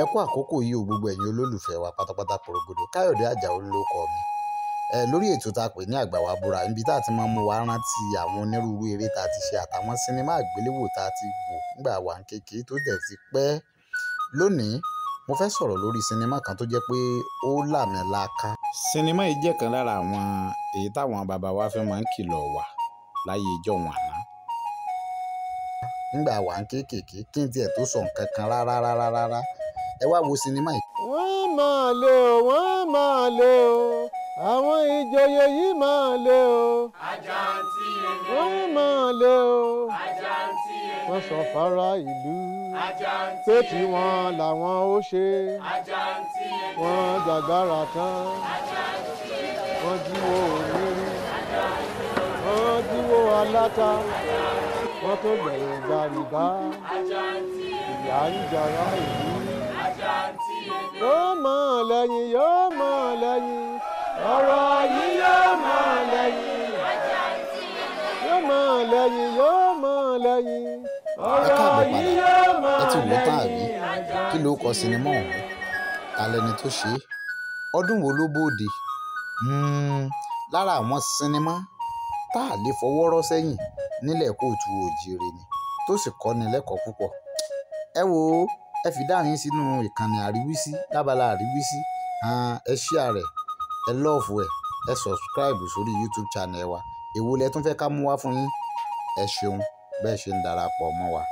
Ẹ kú àkókò yìí o, gbogbo ẹ̀yin olólùfẹ́ wa pátápátá porogodo. Káyọ̀dé Àjàó ló kọ mi. Ẹ lórí ètò tá a pè ní Àgbà Wa Búra, níbi tá a ti máa ń mú wa rántí àwọn onírúurú eré tá a ti ṣe àtàwọn sinimá àgbéléwò tá a ti wò nígbà wà ń kékeré tó dẹ̀ ti pẹ́. Lónìí, mo fẹ́ sọ̀rọ̀ lórí sinimá kan tó jẹ́ pé ó làmìlaaka. Sinimá yìí jẹ́ kan lára àwọn èyí táwọn bàbá wa fi máa ń kìlọ̀ wà láyé ìjọ́un àná. Nígbà wà ń kéékèèké, kí n tiẹ̀ tó sọ nǹkan kan rárá rárá rárá. Ẹ wá wo sinimá yìí. Wọ́n máa lé o, wọ́n máa lé o, àwọn ìjòyè yìí máa lé o. Àjàǹtìrẹrẹ. Wọ́n máa lé o. Àjàǹtìrẹrẹ. Wọ́n sọ fara ìlú pé Àjàǹtìrẹrẹ. tiwọn làwọn ó ṣe. Àjàǹtìrẹrẹ. Wọ́n jàgbára tán. Àjàǹtìrẹrẹ. Wọ́n jíwó onírí. Wọ́n jíwó aláta. Wọ́n tó gbẹ̀yìn gbàrìbá. Àjàǹtìrẹrẹ. Ìyà ń jara ìlú. Àjàǹtìrẹrẹ. Yóò mọ̀ lẹ́yìn, yóò mọ̀ lẹ́yìn, ọ̀rọ̀ yìí yóò mọ̀ lẹ́yìn. Yóò mọ̀ lẹ́yìn, yóò mọ̀ lẹ́yìn, Ẹ ọ̀rọ̀ káàbọ̀ yìí padà. yóò mọ̀ Ẹ ti wò ó tán àbí? lẹ́yìn. Kí ló kọ sinimá ọ̀hún? Ta lẹni tó ṣe é? Ọdún wo ló bóde? Lára àwọn sinimá tá a lè fọwọ́ rọ́ sẹ́yìn nílẹ̀ kóòtù òjìrè ni, tó sì kọ́ni lẹ́kọ̀ọ́ púpọ̀. Ẹ wo, ẹ fi dáhùn yín sínú ìkànnì àríwísí, lábala àríwísí. Ẹ share rẹ̀, ẹ love ẹ̀, ẹ subscribe sórí YouTube channel wa. Èwo lẹ tún fẹ́ ká mú wá fún yín? Ẹ ṣeun bẹ́ẹ̀ ṣe ń darapọ̀ mọ́ wa.